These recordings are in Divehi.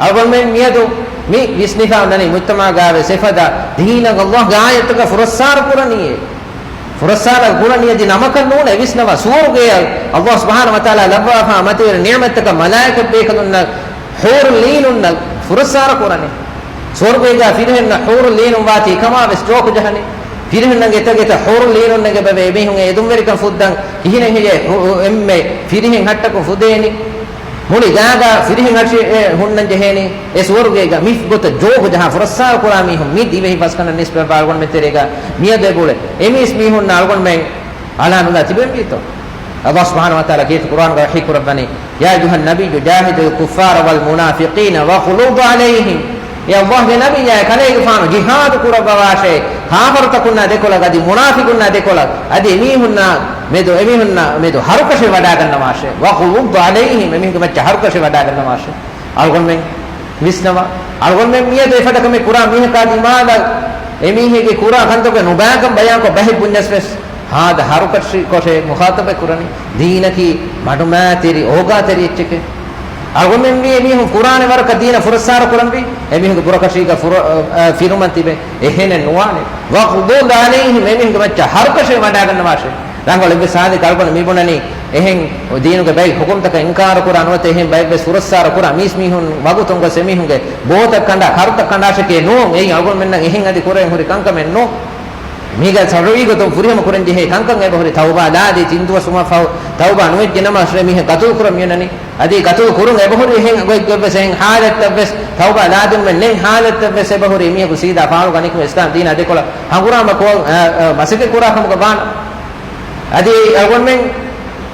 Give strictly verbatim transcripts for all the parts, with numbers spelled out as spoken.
އަޅުގަނޑުމެން މިއަދު މި ވިސްނިފަ އޮންނަނީ މުޖްތަމަޢުގާވެސް އެފަދަ ދީނަށް ﷲގެ އާޔަތްތަކަށް ފުރައްސާރަ ކުރަނީ. ފުރައްސާރަ ކުރަނީ އަދި ނަމަކަށް ނޫން އެވިސްނަވާ. ސުވަރުގެއަށް ﷲ ސުބްޙާނަހޫ ވަތަޢާލާ ލައްވާފާ މަތިވެރި ނިޢުމަތްތަކަށް މަލާއިކަތް ބޭކަލުންނަށް ޙޫރުލްޢީނުންނަށް ފުރައްސާރަ ކުރަނީ. ސުވަރުގޭގަ ފިރިހެންނަށް ޙޫރުލްޢީނުން ވާތީ ކަމާވެސް ޖޯކު ޖަހަނީ. ފިރިހެންނަށް އެތައް އެތައް ޙޫރުލްޢީނުން ނެގެބަވޭ އެމީހުން އެ އެދުންވެރިކަން ފުއްދަން ކިހިނެއް ހެޔޭ އެންމެ ފިރިހެން ހައްޓަކުން ފުދޭނީ. މުޅި ގާގާ ފިރިހެން ހަށި ހުންނަން ޖެހޭނީ. އެ ސުވަރުގޭގަ މި ގޮތަށް ޖޯގު ޖަހާ ފުރައްސާރަ ކުރާ މީހުން މި ދިވެހި ފަސްގަނޑަށް ނިސްބަތްވާ އަޅުގަނޑުމެން ތެރޭގަ މިއަދު އެބައުޅޭ. އެމީސް މީހުންނަށް އަޅުގަނޑުމެން އަޅާ ނުލާ ތިބެންވީތޯ؟ ﷲ ސުބްޙާނަހޫ ވަތަޢާލާ ކީރިތި ޤުރްއާނުގަ ވަޙީ ކުރައްވަނީ، يا أيها النبي جاهد الكفار والمنافقين واغلظ عليهم. އޭ ﷲގެ ނަބިއްޔާ، ކަލޭގެފާނު ޖިހާދު ކުރައްވަވާށޭ، ކާފަރުތަކުންނާ ދެކޮޅަށް އަދި މުނާފިޤުންނާ ދެކޮޅަށް އަދި އެމީހުންނާ މެދު، އެމީހުންނާ މެދު ހަރުކަށެއް ވަޑާގަންނަވާށޭ. واغلظ عليهم، އެމީހުންގެ މައްޗަށް ހަރުކަށެއް ވަޑާގަންނަވާށޭ. އަޅުގަނޑުމެން ވިސްނަވާ. އަޅުގަނޑުމެން މިއަދު އެފަދަ ކަމެއް ކުރާ މީހަކާ ދިމާލަށް އެމީހެއްގެ ކުރާ ކަންތަކެއް ނުބައިކަން ބަޔާންކޮށް ބަހެއް ބުންޏަސް ވެސް ހާދަ ހަރުކަށިކޮށޭ މުޚާޠަބެއް ކުރަނީ. ދީނަކީ މަޑުމައިތިރި، އޯގާތެރި އެއްޗެކޭ. އަޅުގަނޑުމެން ވީ އެމީހުން ކުރާނެ ވަރަކަށް ދީނަށް ފުރައްސާރަ ކުރަންވީ، އެމީހުންގެ ބުރަކަށީގަ ފުރަ-، އަ، ފިރުމަން ތިބެ. އެހެނެއް ނުވާނެ. واغلظ عليهم، އެމީހުންގެ މައްޗަށް ހަރުކަށެއް ވަޑާގަންނަވާށޭ. ރަނގަޅު އެއްވެސް ހާލެއްގަ އަޅުގަނޑު މި ބުނަނީ، އެހެން ދީނުގެ ބައެއް ޙުކުމްތަކަށް އިންކާރު ކުރާ ނުވަތަ އެހެން ބައެއްވެސް ފުރައްސާރަ ކުރާ މީސްމީހުން ވަގުތުން ގޮސް އެމީހުންގެ ބޯތައް ކަނޑާ، ކަރުތައް ކަނޑާށެކޭ ނޫން. އެއީ އަޅުގަނޑުމެންނަށް އެހެން އަދި ކުރެވެން ހުރި ކަންކަމެއް ނޫން. މީގަ ޝަރުޢީ ގޮތުން ފުރިހަމަ ކުރަން ޖެހޭ ކަންކަން އެބަހުރި ތައުބާ ލާދީ ތިން ދުވަސްވުމަށް ފަހު ތައުބާ ނުވެއްޖެ ނަމަ އަސްރެ މީހެއް ގަތުލު ކުރަން މިއޮންނަނީ. އަދި ގަތުލު ކުރުން އެބަހުރި އެހެން ގޮތްގޮތްވެސް އެހެން ހާލަތްތައްވެސް ތައުބާ ލާދުން ނެތް ހާލަތްތައްވެސް އެބަހުރި މީހަކު ސީދާ ފާޅު ގަނެ އިސްލާމް ދީނާ ދެކޮޅަށް ހަނގުރާމަ ކޮށް، އަ، އަ، މަސައްކަތް ކުރާ ކަމުގަ ވާނަމަ. އަދި އަޅުގަނޑުމެން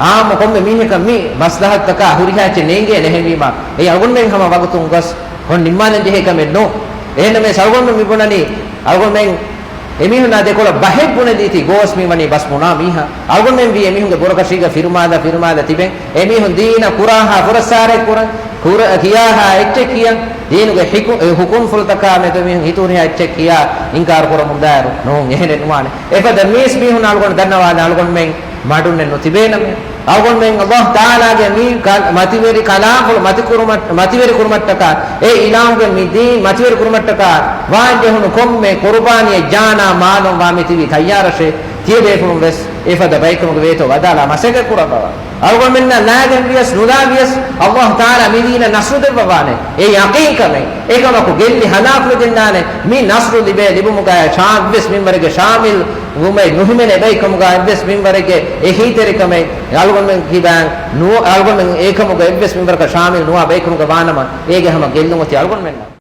އާއްމު ކޮންމެ މީހަކަށް މި މަސްލަހަތުތަކާ ހުރިހާ އެއްޗެއް ނޭނގޭނެ. އެހެންވީމާ އެ އަޅުގަނޑުމެން ހަމަ ވަގުތުން ގޮސް ހޮން ނިންމާލަން ޖެހޭ ކަމެއް ނޫން. އެހެންނަމަވެސް އަޅުގަނޑު މި ބުނަނީ އަޅުގަނޑުމެން އެމީހުންނާ ދެކޮޅަށް ބަހެއް ބުނެދީތީ ގޯސް މި ވަނީ ބަސް ބުނާ މީހާ. އަޅުގަނޑުމެން ވީ އެމީހުންގެ ބުރަކަށީގަ ފިރުމާލާ ފިރުމާލާ ތިބެން. އެމީހުން ދީނަށް ކުރާހާ ފުރައްސާރައެއް ކުރަން، ކުރ-، ކިޔާހާ އެއްޗެއް ކިޔަން، ދީނުގެ ހިކު-، އެ ހުކުމްފުޅުތަކާ މެދު މީހުން ހިތުހުރިހާ އެއްޗެއް ކިޔާ އިންކާރު ކުރަމުން ދާއިރު ނޫން. އެހެނެއް ނުވާނެ. އެފަދަ މީސް މީހުން އަޅުގަނޑު ދަންނަވާލަން އަޅުގަނޑުމެން މަޑުންނެއް ނުތިބޭނަމޭ. އަޅުގަނޑުމެން ﷲ ތަޢާލާގެ މި ކަ-، މަތިވެރި ކަލާފުޅު މަތިކުރުމަށް-، މަތިވެރި ކުރުމަށްޓަކާ، އެ އިލާހުގެ މި ދީން މަތިވެރި ކުރުމަށްޓަކާ ވާން ޖެހުނު ކޮންމެ ޤުރުބާނީއެއް ޖާނާ މާލުން ވާ މިތިބީ ތައްޔާރަށޭ. ތިޔަބޭފުޅުން ވެސް އެފަދަ ބައެއްކަމުގެ ވޭތޯ ވަދާލާ މަސައްކަތް ކުރައްވަވާ. އަޅުގަނޑުމެންނަށް ލާގެން ވިޔަސް ނުލާ ވިޔަސް، ﷲ ތަޢާލާ މި ދީނަށް ނަޞްރު ދެއްވަވާނެ. އެ ޔަޤީންކަމެއް. އެކަމަކު ގެއްލި ހަލާކުވެގެންދާނެ. މި ނަޞްރު ލިބޭ ލިބުމުގައި ޝާ-، އެއްވެސް މިންވަރެއްގެ ޝާމިލް ވުމެއް ނުހިމެނޭ ބައެއްކަމުގަ އެއްވެސް މިންވަރެއްގެ އެހީތެރިކަމެއް އަޅުގަނޑުމެން ކިބާން ނު-، އަޅުގަނޑުމެން އެކަމުގަ އެއްވެސް މިންވަރަކަށް ޝާމިލް ނުވާ ބައެއްކަމުގަ ވާނަމަ، އޭގެ ހަމަ ގެއްލުން އޮތީ އަޅުގަނޑުމެންނަށް.